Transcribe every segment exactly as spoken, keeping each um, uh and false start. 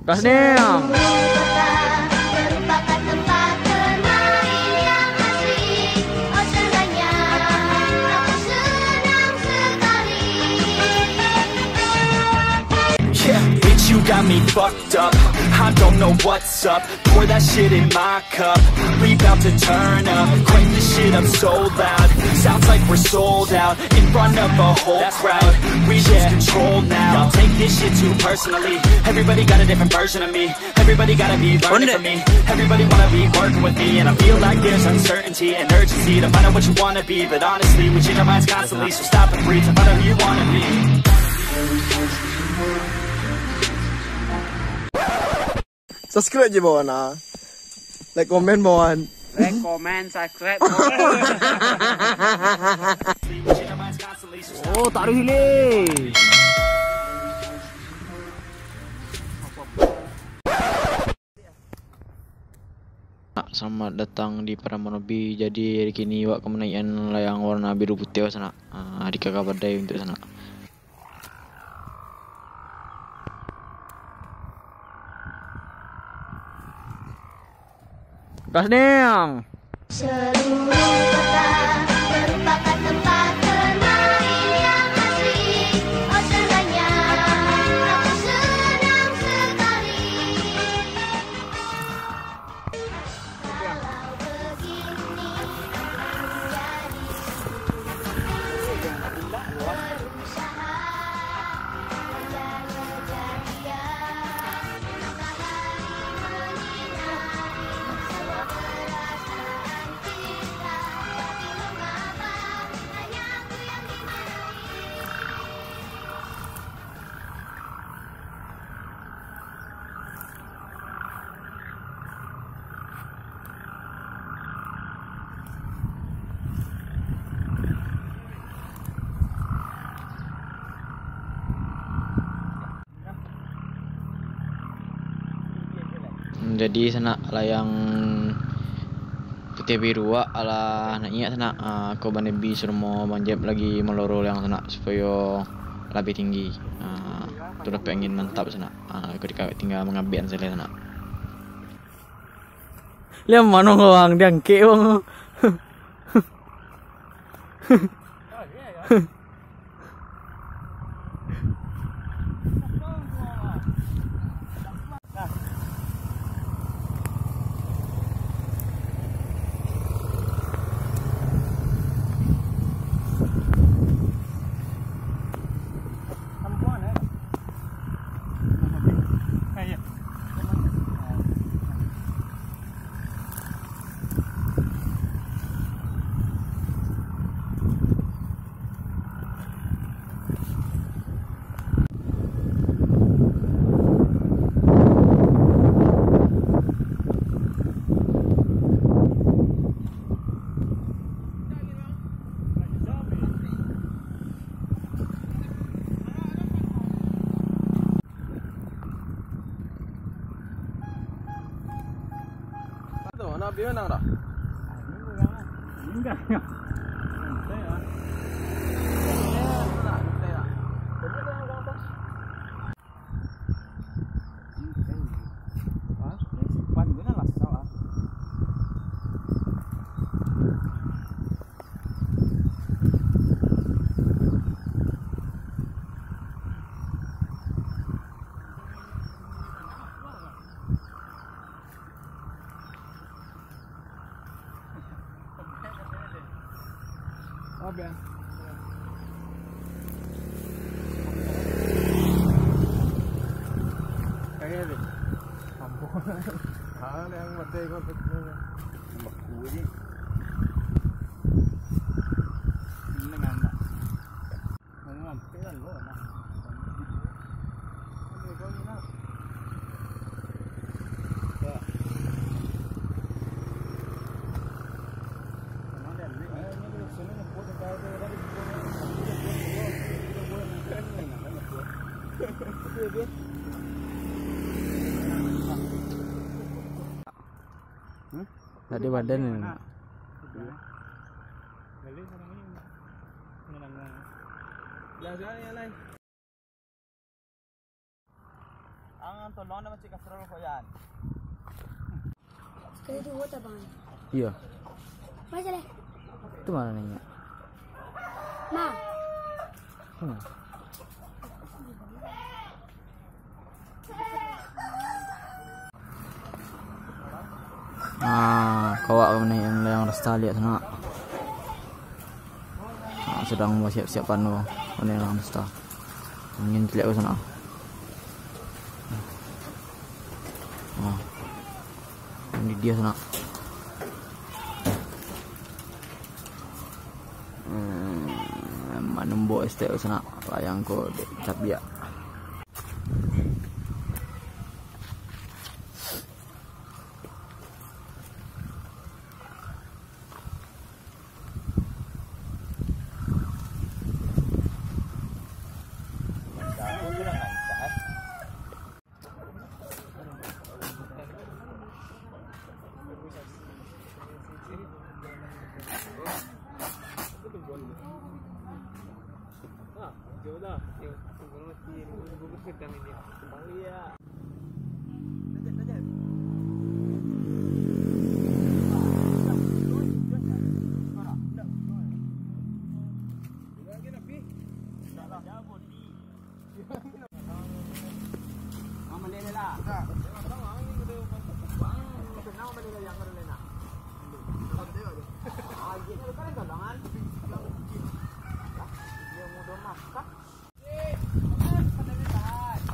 Gas niang. Kota merupakan tempat bermain yang asik. Oceannya aku senang sekali. Yeah, bitch, you got me fucked up. I don't know what's up. Pour that shit in my cup. We bout to turn up. Crank this shit up so loud. Sounds like we're sold out in front of a whole crowd. We lose control now. Y'all take this shit too personally. Everybody got a different version of me. Everybody gotta be learning from me. Everybody wanna be working with me. And I feel like there's uncertainty and urgency to find out what you wanna be. But honestly, we change our minds constantly. So stop and breathe and find out who you wanna be. Subscribe je bawan ah. Like, komen bawan. Like, comment, subscribe. Oh, taruh hilir. Selamat datang di Paramanobi. Jadi hari kini wak ka manaikan layang warna biru putih sanak. Ah, di Kaka Badai untuk sanak. Gas niang. Seluruh kota merupakan tempat bermain yang asik. Oceannya aku senang sekali. Kalau begini menjadi Jadi sanak layang putih biru wak alah nak inyak sanak, ah, ko banebi surumo manjep lagi maloro layang sanak supayo labiah tinggi. Ah, tu dapek angin mantap sanak. Ah, ko dikawek tinggal mangabekan sajo sanak. Liam mano bang diangkek bang. Tadi badan ni. Ang, tolong dah macik kastrol ko, Yan. Sekali tu kota, Bang. Iya. Macam mana? Itu mana nanya? Ma. Hmm. Ah, kawak ka manaik layang rasta liak sanak. Ah, sadang basiap-siap panu manaik layang rasta. Angin ciliak ka sanak. Ah. Ini dia sanak. Hmm, manumbok estek sanak. Layang ko dek tabiak.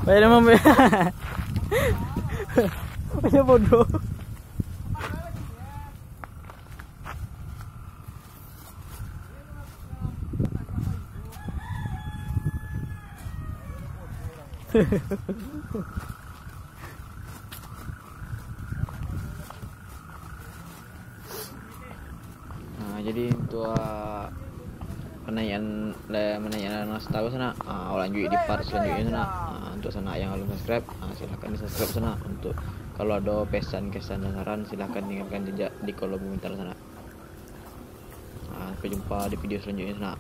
Baik, nama, baik. Banyak bodoh. Nah, jadi untuk, ah, panaikan, le-, manaikan rasta sanak, ah, lanjuik di part selanjutnya sanak. Ah, untuk sanak yang belum subscribe, ah, silahkan di subscribe sanak. Untuk kalau ada pesan, kesan, dan saran, silahkan tinggalkan jejak di kolom komentar sanak. Ah, sampai jumpa di video selanjutnya sanak.